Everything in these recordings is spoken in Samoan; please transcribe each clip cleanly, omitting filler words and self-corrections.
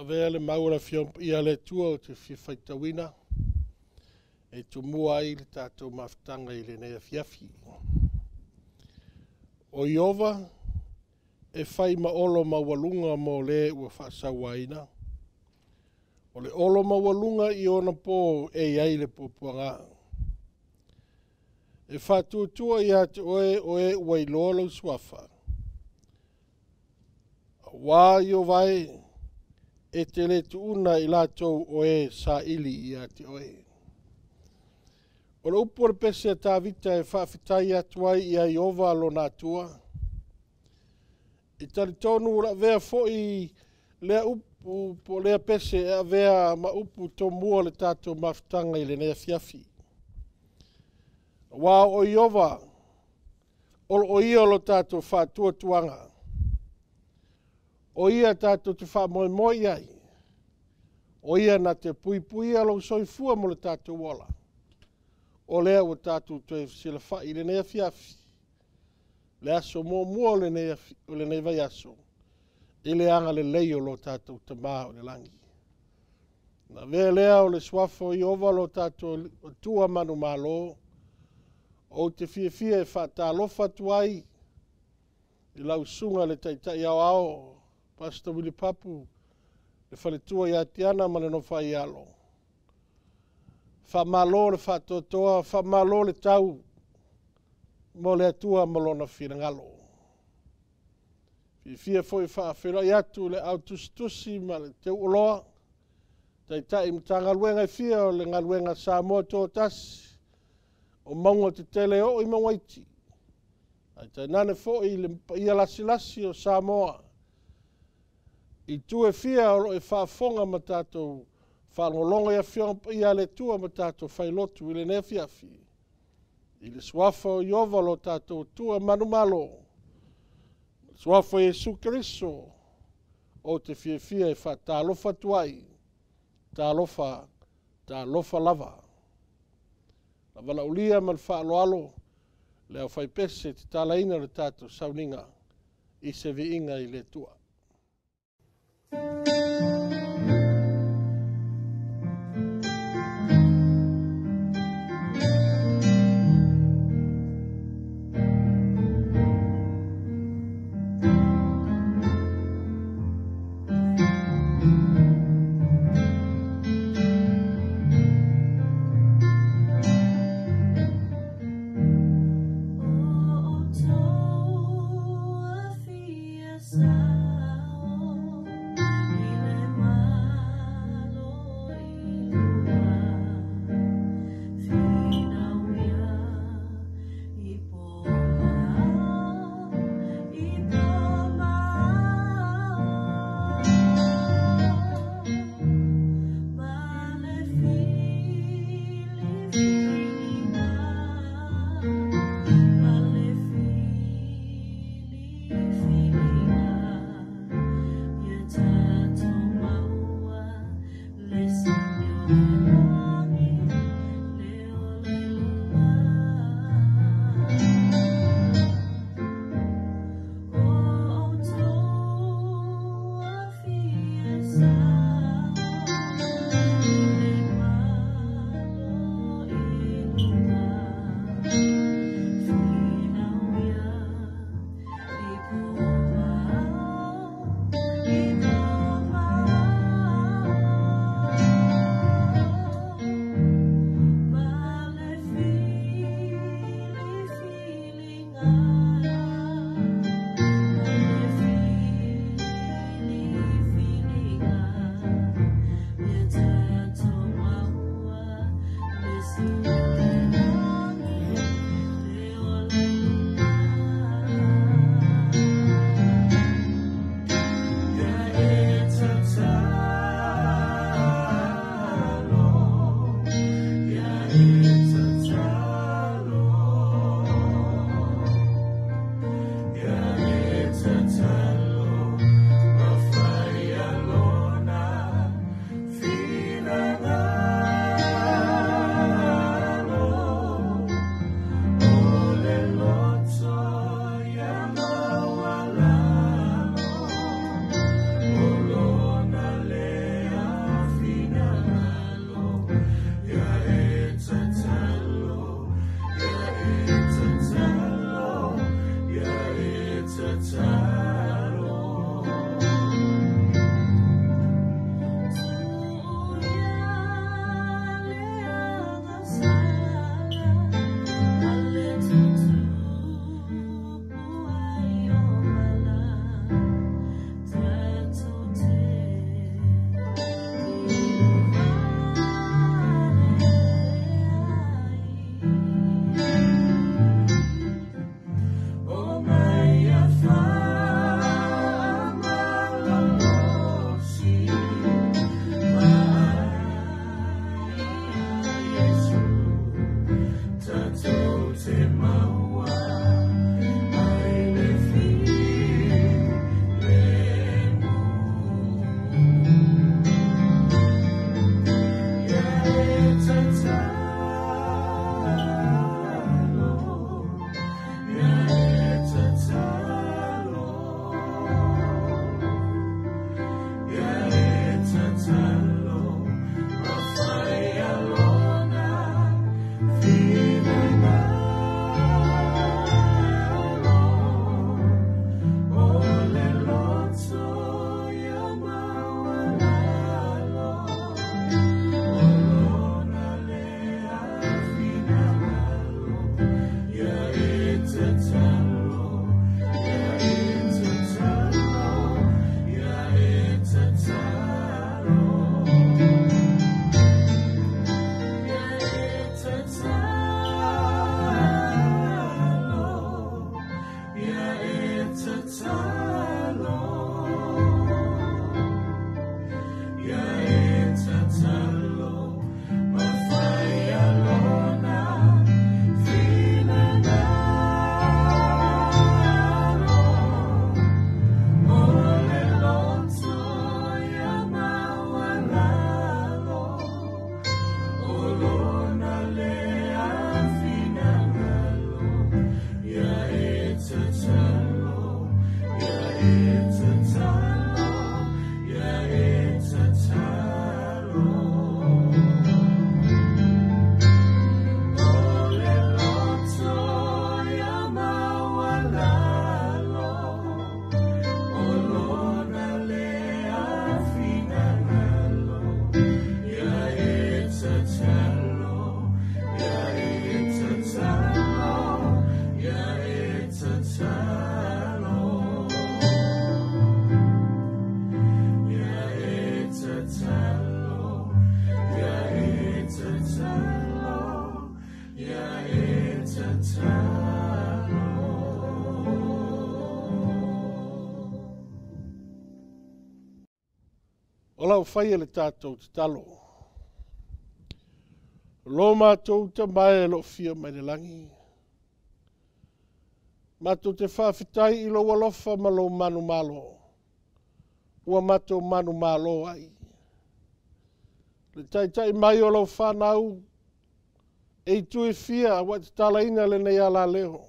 Avea le mau a le Afioga Paia a le Atua ou te fia faitauina e tumua ai le tatou mafutaga i lenei afiafi. O Ieova e fai ma olo maualuga mo le ua faasauaina. O le olo maualuga i ona po e i ai le puapuaga. E faatuatua ia te oe o e ua iloa lou suafa. Auā Ieova e, e te le tuuna i latou o e saili ia te oe. O le upu o le pese a Tavita e faafetai atu ai ia Ieova lona Atua. E talitonu o le avea foi lea upu po o lea pese e avea ma upu tomua le tatou mafutaga i lenei afiafi. Aua o Ieova, o lo o ia lo tatou faatuatuaga. O ia tatou te faamoemoe i ai. O ia na te puipuia lou soifua ma lo tatou ola. O lea ua tatou toe fesilafai i lenei afiafi, le aso muamua o lenei vaiaso, i le agalelei o lo tatou Tama o i le lagi. Ona avea lea o le suafa o Ieova lo tatou Atua manumalo, ou te fiafia e faatalofa atu ai i lau susuga i le Taitai Aoao, Pastor Willie Papu, le faletua ia Tiana ma le nofo a ialo. Faamalo le faatoatoa, faamalo le tau mo le Atua ma Lona finagalo. Fiafia foi e faafeiloai atu i le au tusitusi ma le teuoloa, Taitai Matagaluega e fia o le galuega Samoa Toatasi, o mauga tetele e oo i mauga iti, ae tainane foi le paia lasilasi o Samoa i itu e fia o lo o e faafofoga ma tatou faalogologo i Afioaga Paia a le Atua ma tatou failotu i lenei afiafi. I le suafa o Ieova lo tatou Atua manumalo, le suafa o Iesu Keriso, ou te fiafia e faatalofa atu ai, talofa, talofa lava. La valaaulia ma le faaaloalo le aufaipese tatalaina le tatou sauniga i se viiga i le Atua. O lau faia le tātou tatalo. Lo mātou tamae lo fia mai le langi. Mātou te whawhitai i lo alofa ma lo manu malo. Ua mātou manu malo ai. Le taitai mai o lau whanau e i tui fia wa te talaina le nei ala leo.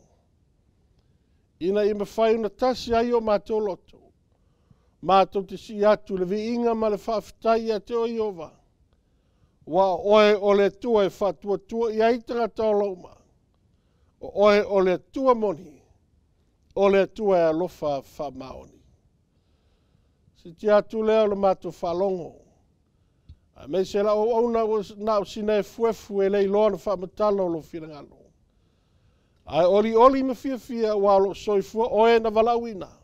Ina i mawhai una tasi ai o mātou loto. Mātou te si atu le viinga ma le whawhitai ia te o Iova. Wa oe o le tua e whatua tua i ai tangata o lauma. O oe o le tua moni. O le Atua e alofa whaamaoni. Si te atu lea o le mātou whalongo. A me se la o auna na o sina e fuefu e lei loa na whaamatala o lo whirangalo. Ai oli oli ma fia fia wa lo soifua oe na valauina.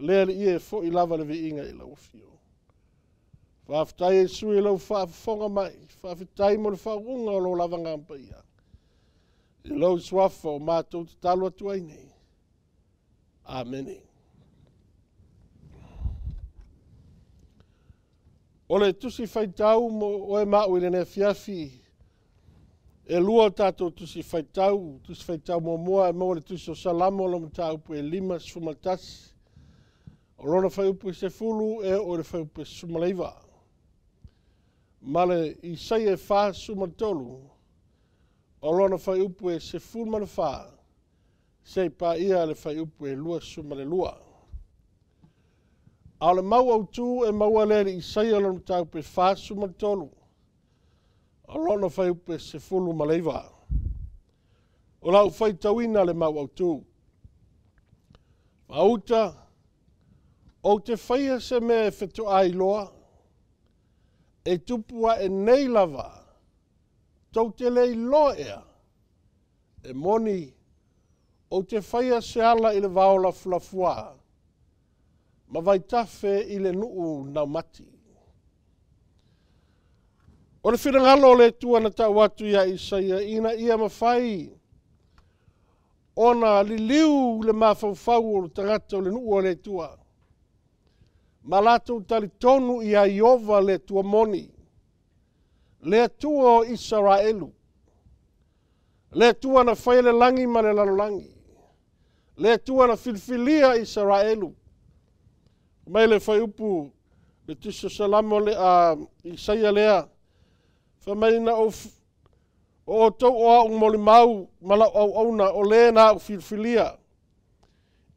Lea le ie fo i lava le viinga i lau fio. Whaaftai e sui lau whaafonga mai. Whaaftai mo le whaunga o lo lava ngampa ia. I lau suafa o mātou te talo atu ai nei. Amene. O le tusi whaitau mo oe mau i le nea fiafi. E lua tātou tusi whaitau, tusi whaitau mua mua e maua le tusi o Salamo lo mataupu e 51. O lona whaiupu e 10 e o le whaiupu e 19. Ma le Isaia e 43. O lona whaiupu e 14. Sei pa ia le whaiupu e 22. A o le mau au tū e maua le le Isaia lona mataupu e 43. O lona whaiupu e 19. O lau whaitauina le mau au tū. Whauta, o te whaia se mea e whetu ai loa, e tupua e nei lava, tau te lei loa ea, e moni, o te whaia se ala i le vaola fulafua, ma vaitafe i le nuu naumati. O le whirangalo o le Atua na tau atu ia Isaia, ina ia mawhai, ona liliu le mafaufau o le tagata o le nuu o le Atua. Ma latou talitonu ia Iova le Atua moni, le Atua o Isaraelu, le Atua na whai le langi ma le lalolangi, le Atua na filifilia Isaraelu. Mai le whaiupu, le tusi o Salamo le Isaia lea, whamai na o o tau o au moli mau, ma lau au auna o le na au filifilia.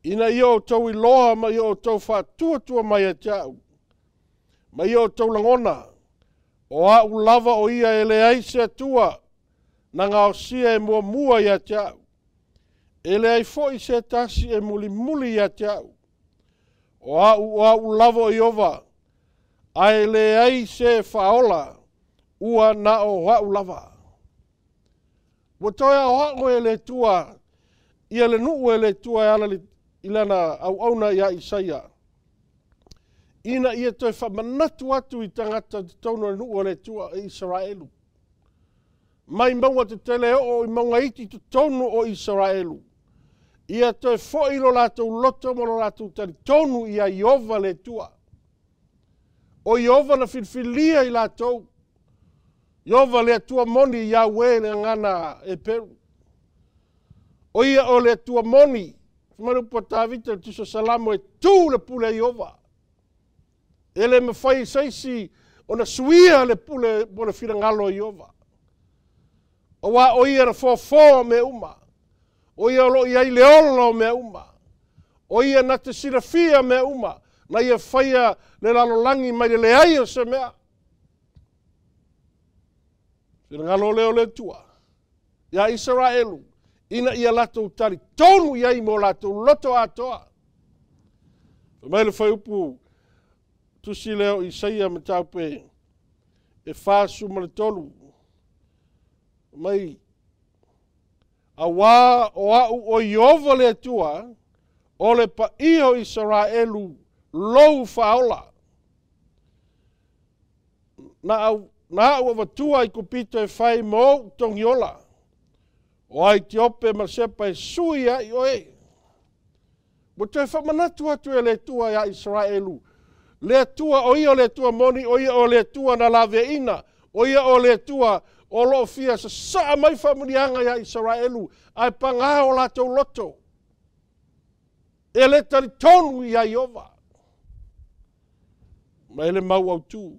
Ina ia o tau iloa ma ia o tau whaatua mai e te au. Ma ia o tau langona, o au lava o ia e le ai se atua, na ngaosia e mua mua ia te au. E le ai foi se tasi e muli muli ia te au. O au lava o Iova, a e le ai se whaola, ua na o au lava. Ua toe au hao e le tua, ia le nuu e le tua e ala i lana au auna ia Isaia. Ina ia toe whamanatu atu i tangata te tono le nuu e le tua e Israelu. Mai maunga te tele o i maunga iti te tono o Israelu. Ia toe foi lo lātou loto ma lo lātou tali tonu ia Iova le tua. O Iova na filfilia i lātou. Iova le Atua moni Yahweh le ngana e peru. O ia o le Atua moni. Maru po Tavita tuso Salamo e tū le pule Iova. E le mawhai saisi o na suia le pule po le whirangalo Iova. O wā o ia na fōfō me uma. O ia o lo ia i le olo me uma. O ia na te sirafia me uma. Na ia whaia le lalolangi mai le leai o se mea. Whirangalo leo le tua. Ia Israelu. Ina ia latou tali tonu iai mo latou loto atoa. Mai le whaiupu tusi leo Isaia mataupe e 43. Mai awa o au o Iova le Atua, o le paia o Israelu lou whaola. Na au avatua i kupito e whai mou tongiola. O ai Etiope ma sepa e sui ai oe. Mo te whamanatu atu e le tua ia Israelu. Le Atua o ia o le Atua moni, o ia o le Atua na laveaiina, o ia o le Atua o lo o fia sasaa mai faamanuiaga ia Isaraelu, ae pagā o latou loto. E le talitonu ia Ieova. Ma ele mau autū.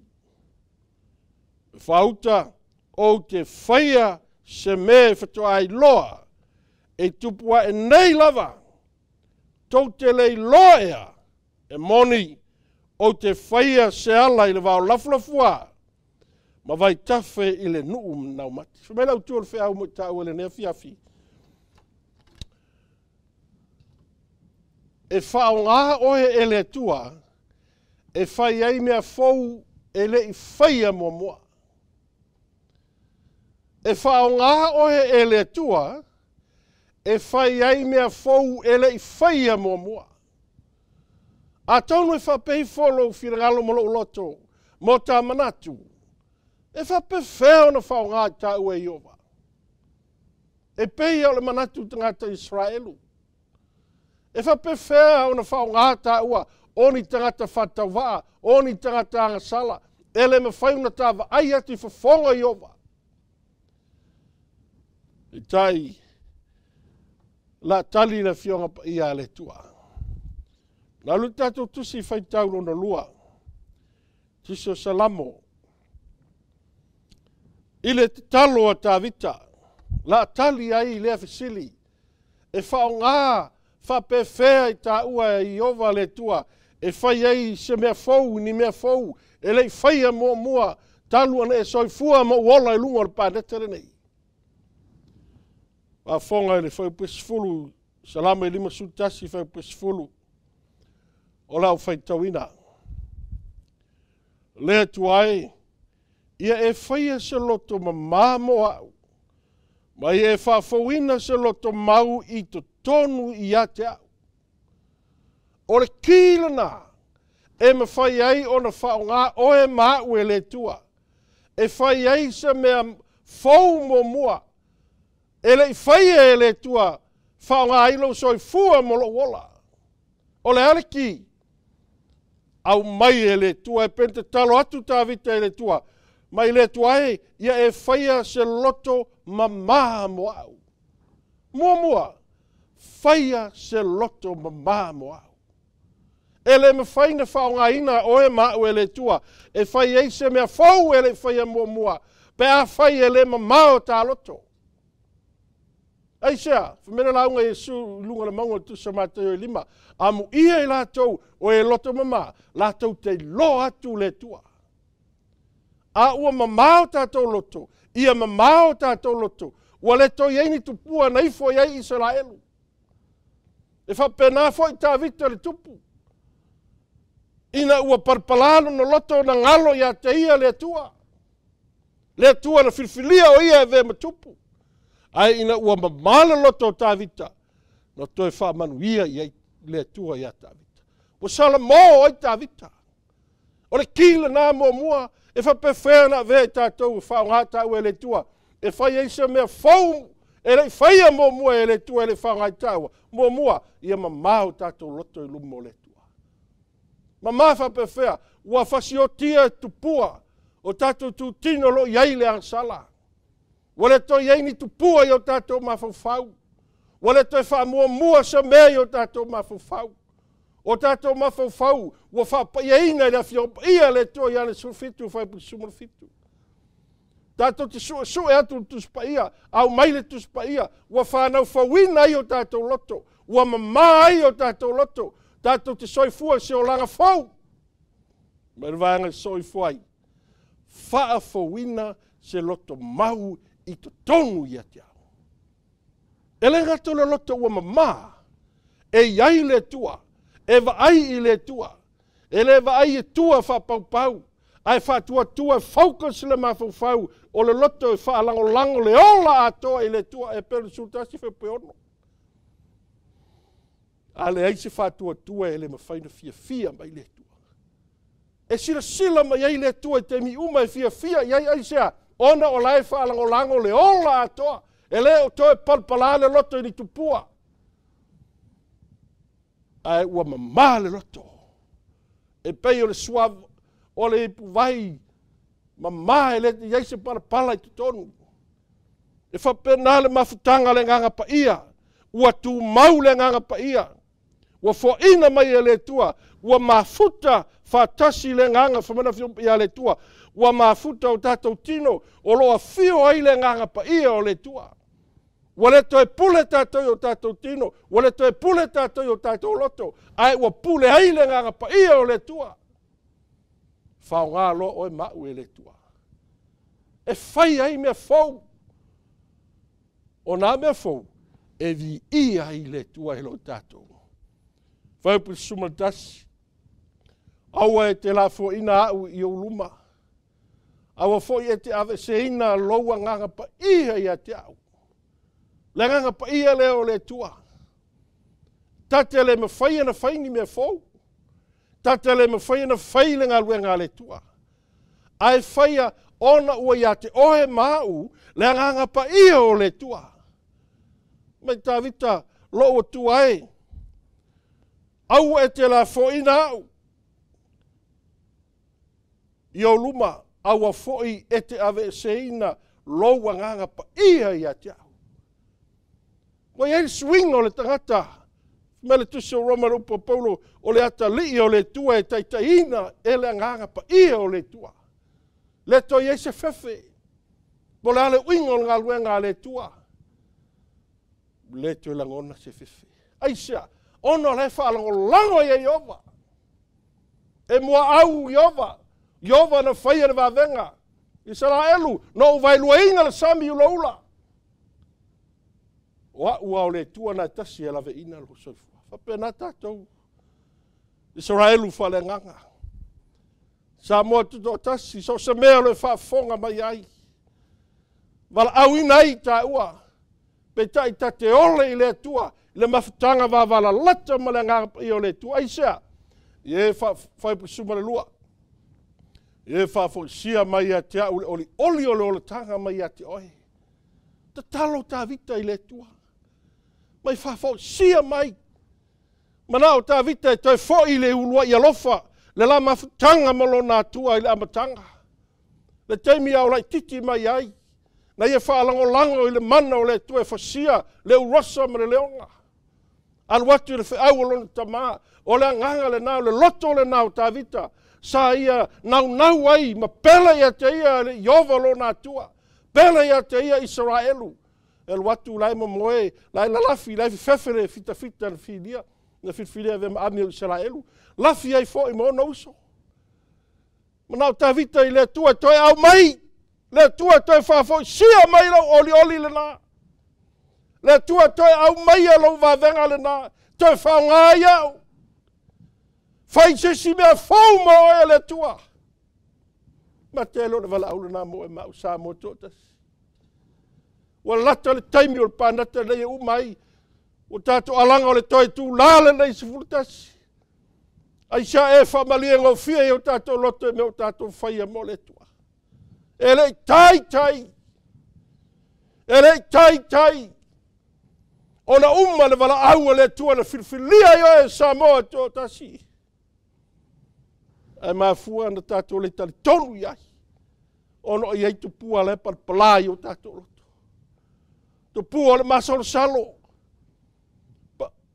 Faauta ou te faia se mea e faatoa iloa e tupu ae nei lava, tou te le iloa ea, e moni ou te faia se ala i le vao lafulafua ma vaitafe i le nuu naumati. Fai mai le autu o le feau mo i tāua i lenei afiafi. E faaaoga oe e le Atua e fai ai mea fou e le i faia muamua. E faaaoga oe e le Atua e fai ai mea fou e le i faia muamua. Atonu e faapea ifo lou finagalo ma lou loto mo ta manatu, e faapefea ona faaaoga i tāua e Ieova. E pei o le manatu tagata Israelu. E faapefea ona faaaoga tāua o ni tagata faatauvaa, o ni tagata agasala, e le mafai ona tavaai atu i fofoga Ieova. I tai la tali le afioga paia a le Atua. Na alu tatou tusi faitau lona lua, tusi o Salamo. I le tatalo a Tavita, la tali ai lea fesili, e faaaoga faapefea i tāua e Ieova le Atua, e fai ai se mea fou, ni mea fou, e le i faia muamua, talu ona e soifua ma ou ola i luga o le paneta lenei. Faafofoga i le fuaiupu 10, Salamo e 51 fuaiupu 10, o lau faitauina. Le Atua e, ia e faia se loto mamā mo au, ma ia e faafouina se loto mau i totonu ia te au. O le ki lena e mafai ai ona faaaoga oe ma au e le Atua, e fai ai se mea fou muamua, e le i faia e le Atua, faaaoga ai lou soifua mo lou ola. O le a le ki? Au mai e le Atua, e pei ona tatalo atu Tavita e le Atua, mai le Atua e, ia e faia se loto mamā mo au. Muamua, faia se loto mamā mo au. E le mafai na faaaogaina oe ma au e le Atua, e fai ai se mea fou e le i faia muamua, pe a fai e le mamao ta loto. Aisea, fai mai le lauga Iesu i luga o le mauga o le tusi o Mataio e 5, amuia i latou o e loto mamā, latou te iloa atu le Atua. A ua mamao tatou loto, ia mamao tatou loto, ua le toe i ai ni tupua na ifo i ai Isaraelu. E faapena foi Tavita le tupu. Ina ua palapala lona loto na galo ia te ia le Atua. Le Atua na filifilia o ia e avea ma tupu. Ae ina ua mamā le loto o Tavita, na toe faamanuia i ai le Atua ia Tavita. Ua Salamo ai Tavita. O le ki lena muamua, e faapefea na avea i tatou e faaaoga tāua e le Atua, e fai ai se mea fou e le i faia muamua e le Atua e le i faaaoga i tāua. Muamua, ia mamao tatou loto i luma o le Atua. Mamā faapefea, ua fasiotia e tupua o tatou tutino lo i ai le agasala. Ua le toe i ai ni tupua i o tatou mafaufau. Ua le toe faamuamua se mea i o tatou mafaufau. O tatou mafaufau ua faapaiaina i le afioga paia le Atua ia le 17 fuaiupu 17. Tatou te suesue atu le Tusi Paia, au mai le Tusi Paia, ua whanau ai o tatou loto, ua mamā ai o tatou loto, tatou te soifua se olaga fou. Ma le vaega soifua ai, faafouina se loto mau i totonu ia te au. E le gata o le loto ua mamā, e i ai le Atua, e vaai i le Atua, e le vaai e tua faapaupau, ae faatuatua e focus le mafaufau o le loto e faalagolago le ola atoa i le Atua e pei o le 11 fuaiupu 6. A leai se faatuatua e le mafai ona fiafia mai le Atua. E silasila mai ai le Atua i taimi uma e fiafia i ai aisea, ona o la e faalagolago le ola atoa, e le o toe palapala le loto i ni tupua. Ae ua mamā le loto. E pei o le sua o le ipuvai mamā e le i ai se palapala i totonu. E faapena le mafutaga a le Agaga Paia, ua tumau le Agaga Paia, ua foaina mai e le Atua, ua mafuta faatasi le Agaga fai mai le Afioga Paia a le Atua, ua mafuta o tatou tino o lo o afio ai le Agaga Paia o le Atua. Ua le toe pule tatou i o tatou tino, ua le toe pule tatou i o tatou loto, ae ua pule ai le Agaga Paia o le Atua. Faoga loa oe ma au e le Atua e fai ai mea fou. O nā mea fou e viia ai le Atua i lo tatou. Fuaiupu 11. Aua e te lafoaina au i ou luma, aua foi e te aveeseina lou Agaga Paia ia te au. Le Agaga Paia lea o le Atua. Ta te le mafai ona fai ni mea fou. Ta te le mafai ona fai le galuega a le Atua. Ae faia ona ua ia te oe ma au le Agaga Paia o le Atua. Mai Tavita lou Atua e, aua e te lafoaina au i ou luma, aua foi e te aveeseina lou Agaga Paia ia te au. Ua i ai le suiga o le tagata, mai le tusi o Roma le upu a Paulo, o le atalii o le Atua e taitaiina e le Agaga Paia o le Atua. Le toe i ai se fefe, po o le a le uiga o le galuega a le Atua. Le toe lagona se fefe. Aisea? Ona o la e faalagolago ia Ieova. E muaau Ieova. Ieova na faia le vavega. Isaraelu, na ou vaeluaina le sami ulaula. O au a o le Atua na e tasi e laveina lou soifua. Faapena tatou. Isaraelu faaleagaga. Samoa tutoatasi, so o se mea o le faafofoga mai ai. Valaauina ai taua. Peitai ta te ole i le Atua, i le mafutaga vavalalata ma le Agaga Paia o le Atua. Aisea? Ia e fuaiupu 12. Ia e faafoisia mai ia te au le olioli o le olataga mai ia te oe. Tatalo Tavita i le Atua. Mai faafoisia mai. Manao Tavita e toe foi i le uluai alofa, le la mafutaga ma lona Atua i le amataga. Le taimi a o laititi mai ai, na ia faalagolago i le mana o le Atua e fasia le urosa ma le leoga. Alu atu i le feau o lona tamā, o le agaga lena, o le loto lena o Tavita, sa ia naunau ai ma pele ia te ia le Ieova lona Atua, pele ia te ia Isaraelu. E alu atu la e momoe, la e lalafi, la e fefefe le fitafita na filia, na filifilia avea ma ami o Isaraelu, lafi ai foi ma ona uso. Manao Tavita i le Atua toe au mai, le Atua toe faafoisia mai lou olioli lena. Le Atua toe au mai lou vavega lena, toe faoga ai au. Fai se isi mea fou ma oe le Atua. Ma te le o le valaau lena mo oe ma au Samoa toatasi. Ua lata le taimi o le panata nei e uma ai. Ua tatou alaga o le toe tūlā lenei 11. Aisea e faamalie gofie i o tatou loto e mea o tatou faia mo le Atua. E le i taitai. E le i taitai. Ona uma le valaau a le Atua na filifilia ai oe Samoa toatasi. Ae mafua na tatou le talitonu i ai. Ona o i ai tupua le palapala i o tatou loto. Tupua o le masalosalo.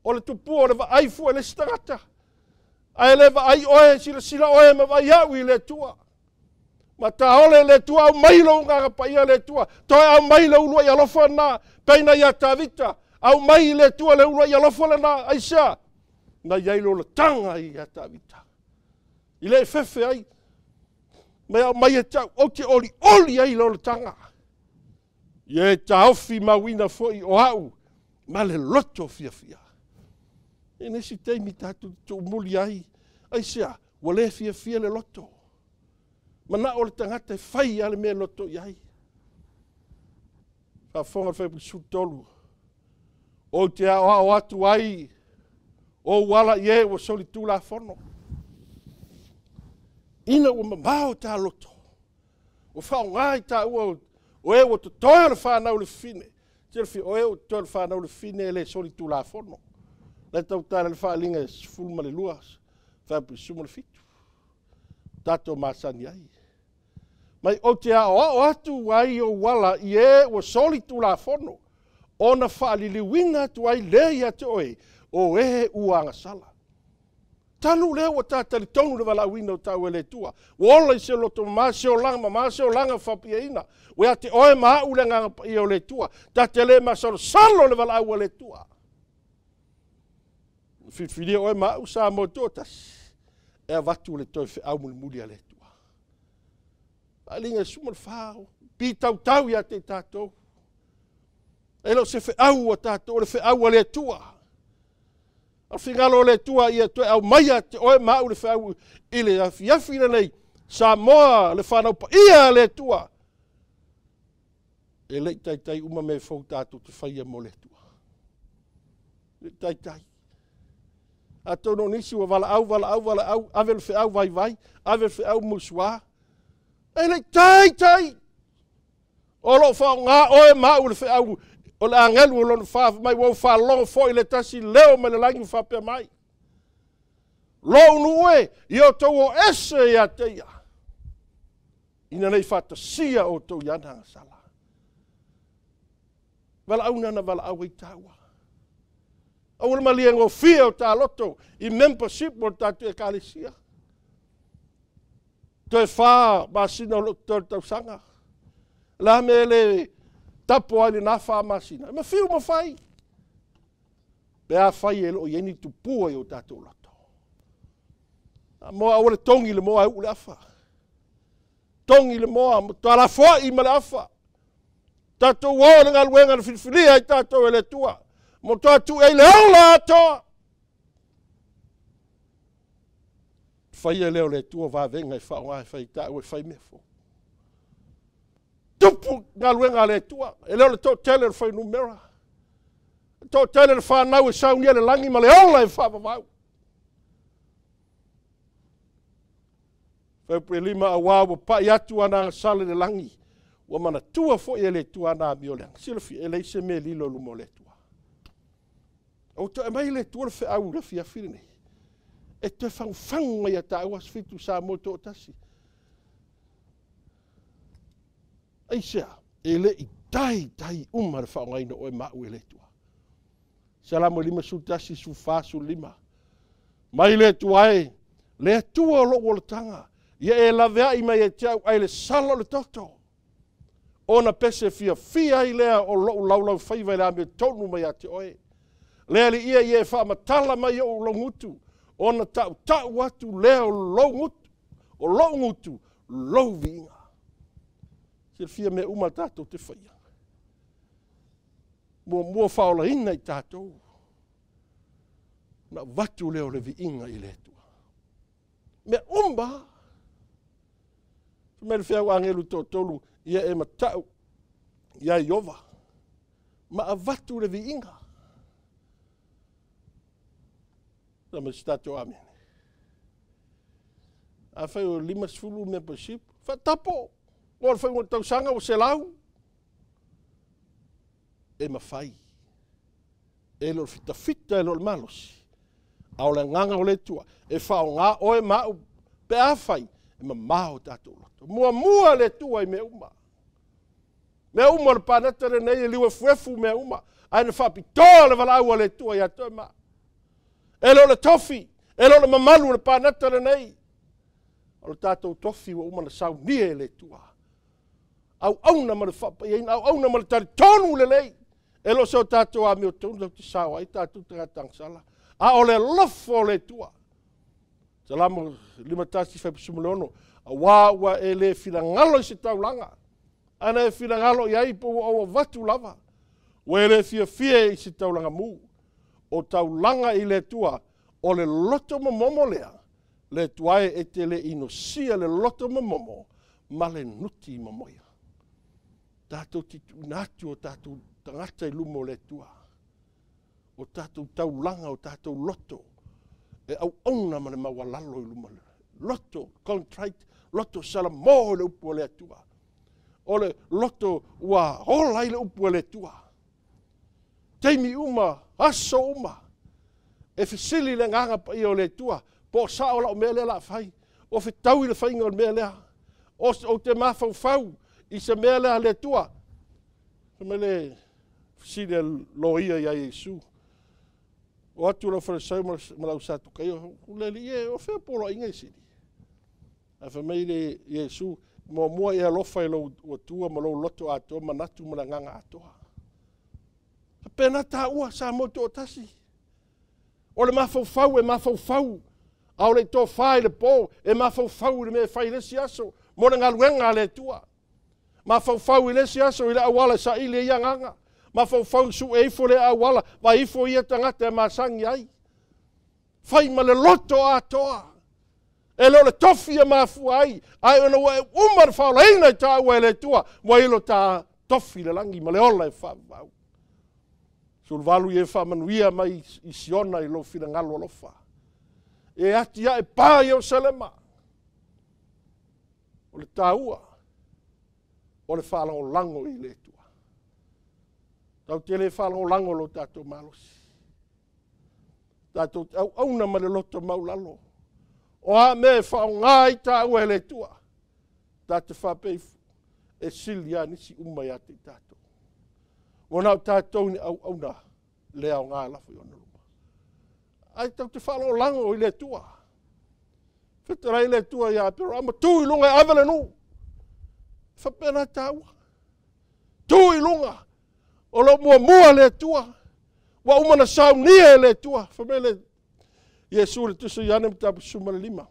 O le tupua o le vaai fua i le isi tagata. Ae le vaai oe, silasila oe ma vaai au i le Atua. Ma taole le Atua, au mai lou Agaga Paia le Atua. Toe au mai le uluai alofa lena, pei na ia Tavita. Au mai le Atua le uluai alofa lena. Aisea? Na i ai le olataga ia Tavita. I le fefe ai. Mai au mai e tau, ou te olioli ai le olataga. Ia e taofi mauina foi o au ma le loto fiafia. E nisi taimi tatou tuumuli ai. Aisea? Ua le fiafia le loto. Manao le tagata e fai a le mea loto i ai. Faafofoga le fuaiupu 13. Ou te aoao atu ai ou ala i e ua solitulafono. Ina ua mamao ta loto, ua faaaoga i taua o e ua totoe o le fanau le fine. Silafia, o e ua totoe o le fanau le fine e le solitulafono. Le tautala le faaaliga e 12, fuaiupu 17. Tatou masani ai. Mai ou te aoao atu ai ou ala i e ua soli tulafono, ona faaliliuina atu ai lea ia te oe, o e ua agasala. Talu lea ua ta talitonu le valaauina o tau e le Atua. Ua ola i se loto mama, se olaga mama, se olaga faapiaina. Ua ia te oe ma au le agaga paia o le Atua. Ta te le masalosalo le valaau a le Atua. Filifilia oe ma au sa mo toatasi, e avatu le toe feau mulimuli a le Atua. Faaaliga 14, pitautau ia te i tatou. E le o se feau a tatou, o le feau a le Atua. O le finagalo o le Atua ia toe aumaia te oe ma au le feau i le afiafi lenei. Samoa, le fanau paia a le Atua. E le i taitai uma mea fou tatou te faia mo le Atua. E le i taitai. Atonu o nisi ua valaau, valaau, valaau, ave le feau vaivai, ave le feau musuā. E le i taitai. O loo faaaoga oe ma au le feau o le agelu o lona fa mai ua faalogo foi le tasi leo mai le lagi faapea mai. Lou nuu e, ia outou o ese ia te ia. Ina nei faatasia outou i ana agasala. Valaau na valaau ai taua. Aua le malie gofie o taloto i membership o le tatou ekalesia. Toe 4 masina o loo toe tausaga. La me le tapo ai le na 4 masina. E mafiu ma fai. Pe a fai e loo i ai ni tupua i o tatou loto. Moa aua le togi le moa e uu le afa. Togi le moa, toalafoai ma le afa. Tatou o le galuega na filifilia ai tatou e le Atua. Mo toa tu ei le ola atoa. Faia leo le Atua vavenga e faaaoga e fai tau e fai mea fou. Tupu galuega a le Atua. E leo le toatele o le fuainumera. Toatele le whanau e saunia le langi ma le ola e whaavavau. Faupu e 5 awa ua pai atu ana agasala le langi. Ua manatua foi e le Atua ana amioleaga. Silafia, e leai se mea lilo i luma o le Atua. O toe mai le Atua le feau le afiafi lenei. E toe fagufagu mai ia tāua 17 Samoa toatasi. Aisea, e le i tai tai uma le faaaogaina o oe ma au e le Atua. Salamo 51, 14, 15. Mai le Atua e, le Atua o lou olataga, ia e laveai mai e te au ai le sala o le toto. Ona pese fiafia ai lea o lou laulau faiva i le amiotonu mai ia te oe. Le ali ia ia e faamatala mai ou laugutu, ona tautau atu lea o lou gutu, o lou gutu, lou viiga. Silafia mea uma tatou te faia. Muamua faaolaina i tatou. Na avatu lea o le viiga i le Atua. Mea uma. Fai mai le feau agelu toatolu, ia e matau ia Iova. Ma avatu le viiga. Sama se tatou amene. A fai o 50 membership, faatapo. O le faiga o tausaga ua 100. E mafai. E le o le fitafita, e le o le malosi. A o le agaga o le Atua, e faaaoga oe ma au pe a fai, e mamao tatou loto. Muamua le Atua i mea uma. Mea uma o le paneta lenei e liu efuefu mea uma. Ae na faapitoa le valaau a le Atua ia te oe ma au. E le o le tofi, e le o le mamalu o le paneta lenei. O le tatou tofi ua uma na saunia e le Atua. Auauna ma le faapaiaina, auauna ma le talitonu lelei. E le o se o tatou amiotonu lau te sao ai tatou tagata agasala. A o le alofa o le Atua. Salamo 51:16, auā ua e le finagalo i se taulaga. Ana e finagalo i ai po ua ou avatu lava. Ua e le fiafia i se taulaga mu. O taulaga i le Atua, o le loto momomo lea. Le Atua e te le inosia le loto momomo ma le nuti momoia. Tatou te tuuina atu o tatou tagata i luma o le Atua. O tatou taulaga, o tatou loto. E auauna ma le maualalo i luma. Loto contrite, loto salamo i le upu o le Atua. O le loto ua ola i le upu o le Atua. Taimi uma, aso uma. E fesili le agaga paia o le Atua. Po o sao lau mea lea la fai. Ua fetaui le faiga o le mea lea. Ou te mafaufau i se mea lea a le Atua. Fai mai le fesili a le loia ia Iesu, o atu le aufalesaio ma le ausatukaio, le Alii e, o fea poloaiga e sili? Ae fai mai le Iesu, muamua e alofa i lou Atua ma lou loto atoa, manatu ma le agaga atoa. Faapena taua Samoa toatasi. O le mafaufau e mafaufau, a o le tofa i le po, e mafaufau i le mea e fai i le isi aso, mo le galuega a le Atua. Mafaufau i le isi aso i le auala e saili ai agaga. Mafaufau sue ifo le auala, vaai ifo ia tagata e masani ai. Fai ma le loto atoa. E le o le tofi e mafua ai, ae ona ua e uma le faolaina i taua e le Atua, ua i lo ta tofi le lagi ma le ola e faavavau. 18 ia faamanuia mai i Siona i lou finagalo alofa. E ati ae pa i Ierusalema. O le taua, o le faalagolago i le Atua. Tatou te le faalagolago lo tatou malosi. Tatou te auauna ma le loto maulalo. O a mea e faaaoga ai taua e le Atua, tatou te faapea ifo, e sili lava nisi uma ia te i tatou. Ua na o tatou ni auauna le aoga lafo i ona luma. Ae tatou te faalagolago i le Atua. Fetalai le Atua ia Aperahama, tu i luga e ave le nuu. Faapena taua. Tu i luga. O lo muamua le Atua. Ua uma na saunia e le Atua. Fai mai le Iesu le tusi o Ioane mataupu 15.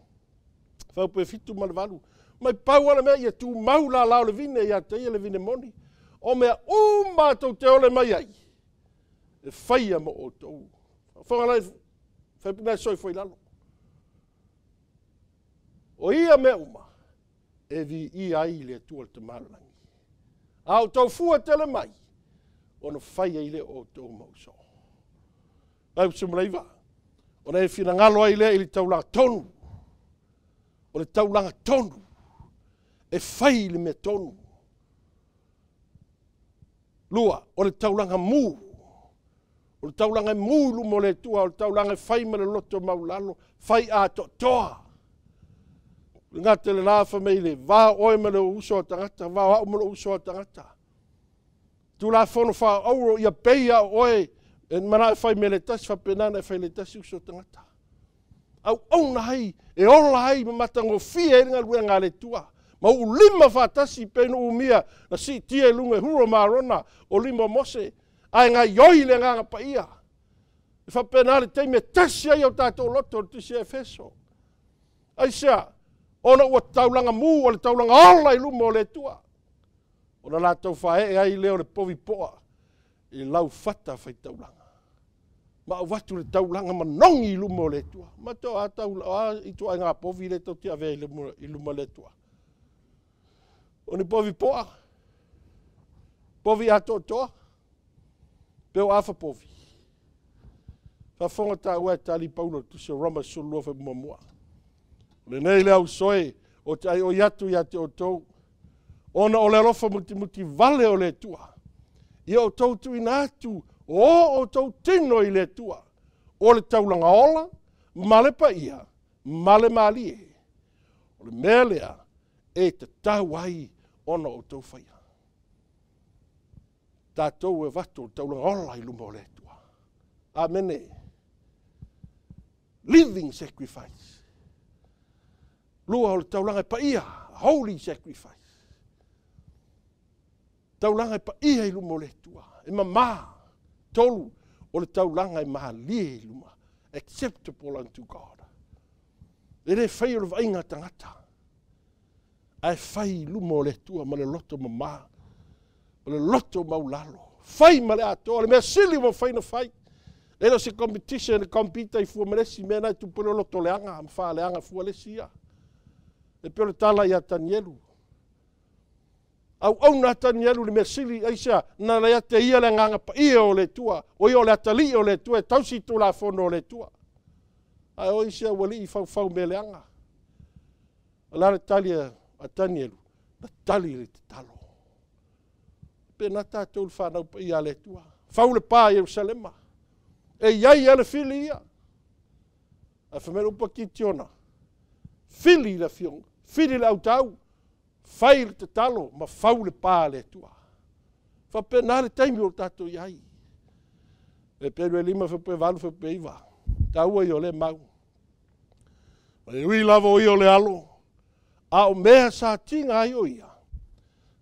Faupu 7 ma le 8. Mai pau ala mea ia tumau lala o le vine ia te ia le vine moni. O mea uma tou te ole mai ai, e faia mo outou. Whanga lai, whaipuna e soifo i lalo. O ia mea uma, e vi i ai le Atua le tamalagi. A o tau fua tele mai, ona faia i le outou mauso. Lau sumalaiva, ona e finagalo ai lea i le taulaga tonu. O le taulaga tonu, e fai le mea tonu. Lua, o le taulaga mu. O le taulaga e mu i luma o le Atua, o le taulaga e fai ma le loto maulalo, fai atoatoa. Le gata le la fa mei le va oe ma le uso a tagata, va au ma le uso a tagata. Tulafono faauro ia peia oe, e mana e fai me le tasi, faapena e fai le tasi uso a tagata. Auauna ai, e ola ai, ma matagofie ai le galuega a le Atua. Ma uu lima faatasi pe no umia, na siitia i luga e Hura ma Arona, o lima o Mose, ae gaioi le agaga paia. E faapena le taimi e tasi ai o tatou loto o le tusi a Efeso. Aisea, ona ua taulaga mu o le taulaga ola i luma o le Atua. Ona latou faee ai lea o le povi poa i laufata faitaulaga. Ma avatu le taulaga manogi i luma o le Atua. Ma to a taula, a i tuaiga povi le tou te avea i luma o le Atua. O ni povi poa, povi atoatoa, pe o afa povi. Faafofoga taua e tali Paulo tusi o Roma 12 fai muamua. O lenei le ausoe o te ai oi atu ia te outou, ona o le alofa mutimuti vale o le Atua. Ia outou tuuina atu o outou tino i le Atua, o le taulaga ola, ma le paia, ma le malie. O le mea lea e tatau ai ona outou faia. Tatou e avatu o le taulaga ola i luma o le Atua. Amene. Living sacrifice. Lua o le taulaga e paia, holy sacrifice. Taulaga e paia i luma o le Atua, e mamā. Tolu, o le taulaga e malie i luma, acceptable unto God. E le fai o le vaaiga tagata, ae fai i luma o le Atua ma le loto mamā, ma le loto maulalo. Fai ma le atoa, le mea sili ua fai na fai. E le o se competition, le compete i fua ma le isi mea na e tupu le loto leaga, ma faaleaga fua le isi ia. E pei o le tala ia Tanielu. Auauna a Tanielu le mea sili, aisea, na le ate ia le agaga paia o le Atua, o ia o le atalii o le Atua, e tausi tulafono o le Atua. Ae o isi aualii faufau mea leaga. O le a le tali a Tanielu, na tali le tatalo. Pe na tatou le whanau paia a le Atua. Fau le pā i Ierusalema. E iai a le fili ia. Ae fai mai le upu a Kitiona, Fili le afioga, fili le autau, fai le tatalo ma fau le pa a le Atua. Faapena le taimi o tatou i ai. Eperu e 5 fuaiupu 8 fuaiupu 9. Taua ia o lea mau. Ma le ui lava o ia o le alo, a o mea sa tiga ai o ia,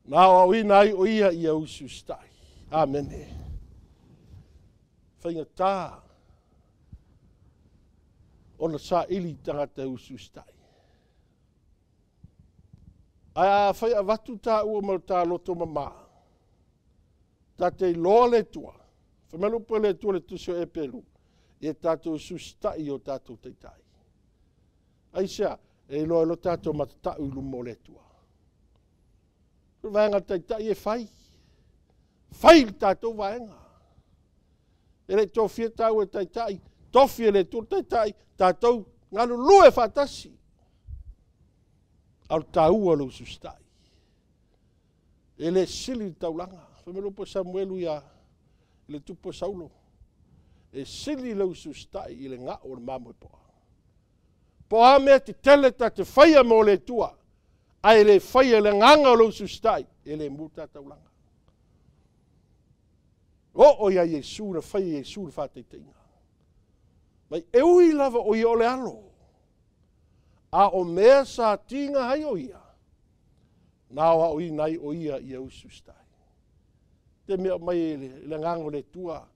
na aoaoina ai o ia ia usiusitai. Amene. Faigata ona saili tagata e usiusitai. Ae afai avatu taua ma le ta loto mama, ta te iloa le Atua, fai mai le upu a le Atua i le tusi o Eperu, ia tatou usiusitai i o tatou taitai. Aisea? E iloa ai lo tatou matatau i luma o le Atua. O le vaega a le taitai e fai. Fai le tatou vaega. E le i tofia taua e taitai, tofi e le Atua le taitai, tatou galulue faatasi. A o le taua o le usiusitai. E le sili le taulaga. Fai mai le upu a Samuelu ia le tupu o Saulo, e sili le usiusitai i le gao o le mamoe poa. Po o a mea tetele ta te faia mo le Atua, ae le faia i le agaga o le usiusitai, e le mu ta taulaga. Oo ia Iesu na faia Iesu le faataitaiga. Mai e ui lava o ia o le alo, a o mea sa tiga ai o ia, na aoaoina ai o ia ia usiusitai. Te mea mai le agaga o le Atua,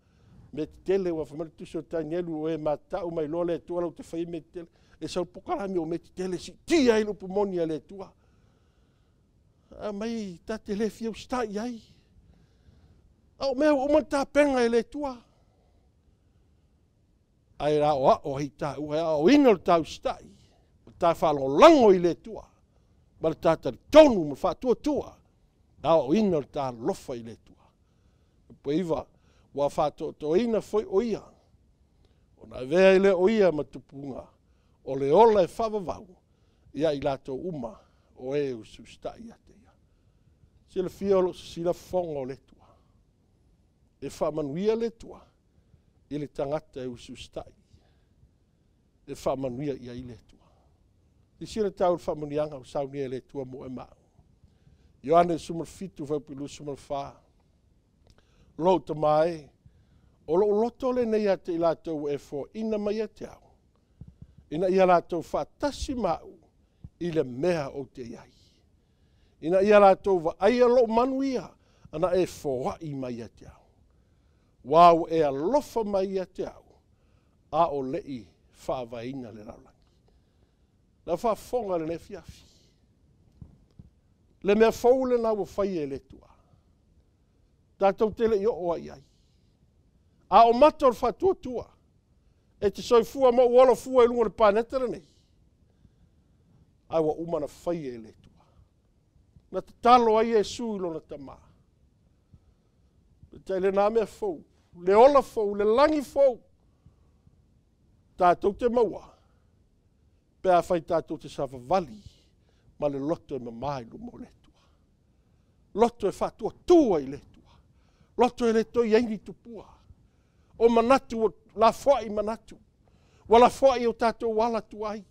mea tetele ua fai mai le tusi o Danielu, o e matau mai loa le Atua lau te faia mea tetele. E sau pokalami o mea tetele siitia ai le upu moni a le Atua. A mai ta te le fia usitai ai. A o mea ua uma ona tapena e le Atua. Ae aoao ai taua, e aoaoina le ta usitai, o ta faalagolago i le Atua, ma le ta talitonu ma le faatuatua, aoaoina le ta alofa i le Atua. Upu 9, ua faatoatoaina foi o ia, ona avea ai lea o ia ma tupuga, o le ola e faavavau ia i latou uma o e usiusitai ia te ia. Silafia o loo sisila fofoga o le Atua. E faamanuia le Atua i le tagata e usiusitai. E faamanuia i ai le Atua. Silasila tau le faamanuiaga o saunia e le Atua mo e mau. Ioane 17 fuaiupu 24. Lou tama e, o lou loto lenei ia te i latou e foaina mai ia te au, ina ia latou faatasi ma au i le mea ou te i ai. Ina ia latou vaaia lou manuia, ana e foai mai ia te au. Ua ua e alofa mai ia te au, a o lei faavaeina le lalolagi. Lau faafofoga lenei afiafi. Le mea fou lena ua faia e le Atua. Tatou te le i oo ai i ai. A o mato le faatuatua, e te soifua ma ou ola fua i luga o le paneta lenei. Ae ua uma ona faia e le Atua. Na tatalo ai Iesu i lona tama. Peitai lena mea fou, le ola fou, le lagi fou, tatou te maua, pe afai tatou te savavali ma le loto e mama i luma o le Atua. Loto e faatuatua i le Atua. Loto e le toe i ai ni tupua. O manatu, ua lafoai manatu. Ua lafoai o tatou ala tuai.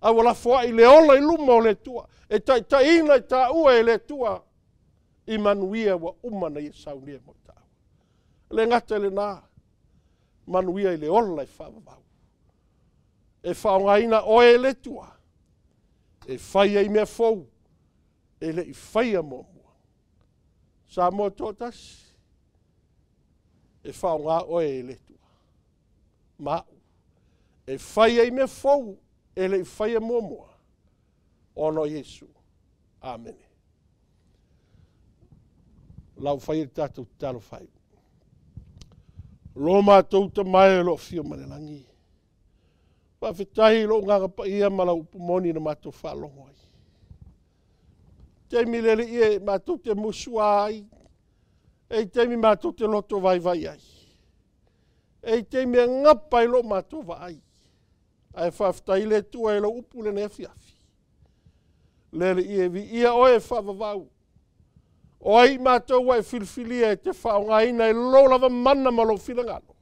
A ua lafoai le ola i luma o le Atua. E taitaiina i taua e le Atua. I manuia ua uma na ia saunia mo taua. Le gata i lena, manuia i le ola e faavavau. E faaaogaina oe e le Atua. E fai ai mea fou. E le i faia muamua. Samoa toatasi. E faaaoga oe e le Atua. Ma au. E fai ai mea fou. E le i faia muamua. Ona o Iesu. Amene. Lau fai le tatou tatalo fai. Lo matou tamae o loo fia ma le lagi. Faafetai i lou agaga paia ma lau upu moni na matou faalogo ai. Taimi le alii e matou te musua ai. E i taimi matou te loto vaivai ai. E i taimi e ngapa ai lo matou vaai. Ae faafetai le Atua i lau upu lenei afiafi. Le alii e viia oe e faavavau. O ai matou ua e filifilia e te faaaogaina i lou lava mana ma lou finagalo.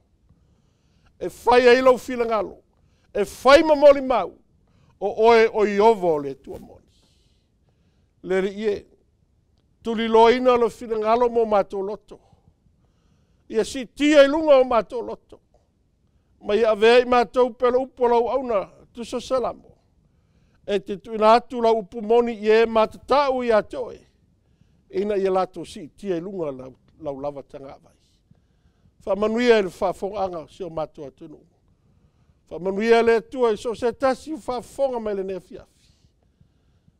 E fai ai lou finagalo. E fai ma molimau. O oe o Ieova o le Atua moni. Le Alii e, tuliloaina lou finagalo mo matou loto. Ia siitia i luga o matou loto. Ma ia avea i matou pei o le upu a lau auauna tusi o Salamo. E te tuuina atu lau upu moni i e matatau ia te oe, ina ia latou siitia i luga lau lava tagavai. Faamanuia i le faafofogaaga a si o matou atunuu. Faamanuia le Atua i so o se tasi o faafofoga mai i lenei afiafi.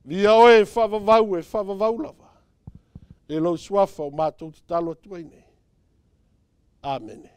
Viia oe e faavavau e faavavau lava. I lou Suafa o matou tatalo atu ai nei. Amene.